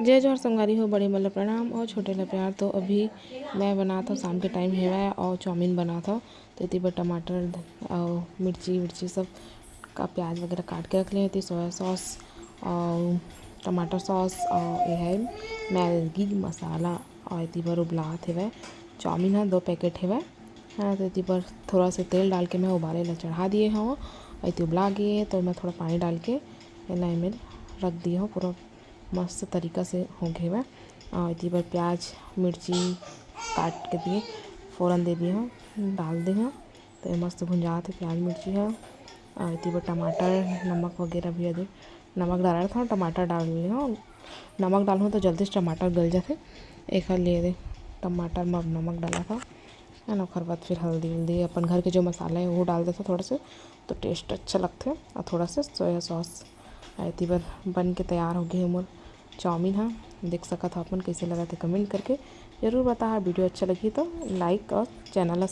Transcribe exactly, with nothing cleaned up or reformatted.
जय जोहार संगवारी हो, बड़े मन ल प्रणाम और छोटे ल प्यार। तो अभी मैं बनात हव, शाम के टाइम हेवय और चाउमीन बनात हव, तो एती बर टमाटर और मिर्ची विर्ची सब का प्याज वगैरह काट के रख ले। एती सोया सॉस और टमाटर सॉस और ये है मैगी मसाला और एती बर उबलात हेवय। चाउमीन ह दो पैकेट हेवय। हाँ, तो एती बर थोड़ा से तेल डाल के मैं उबाले ला चढ़ा दिए हव। एती उबला गे तो मैं थोड़ा पानी डाल के एला एमे रख दिए हव। पूरा मस्त तरीका से हो गे हवय। और एती बर प्याज मिर्ची काट के दिए, फोरन दे दिए हव, डाल दे हव। तो ये मस्त भुंजात हे प्याज मिर्ची ह। और एती बर टमाटर नमक वगैरह भी दे, नमक डाला था, टमाटर डाल दे हव। नमक डालहूँ तो जल्दी से टमाटर गल जाथे, एखर लिए दे टमाटर में अब नमक डाला था, है ना। ओकर बाद फिर हल्दी उल्दी, अपन घर के जो मसाला है वो डाल देथव थोड़ा से, तो टेस्ट अच्छा लगथे। और थोड़ा से सोया सॉस। एती बर बन के तैयार हो गे हे मोर चाउमीन ह। देख सकत हव अपन, कैसे लगत हे कमेंट करके जरूर बताहा। वीडियो अच्छा लगही तो लाइक और चैनल ला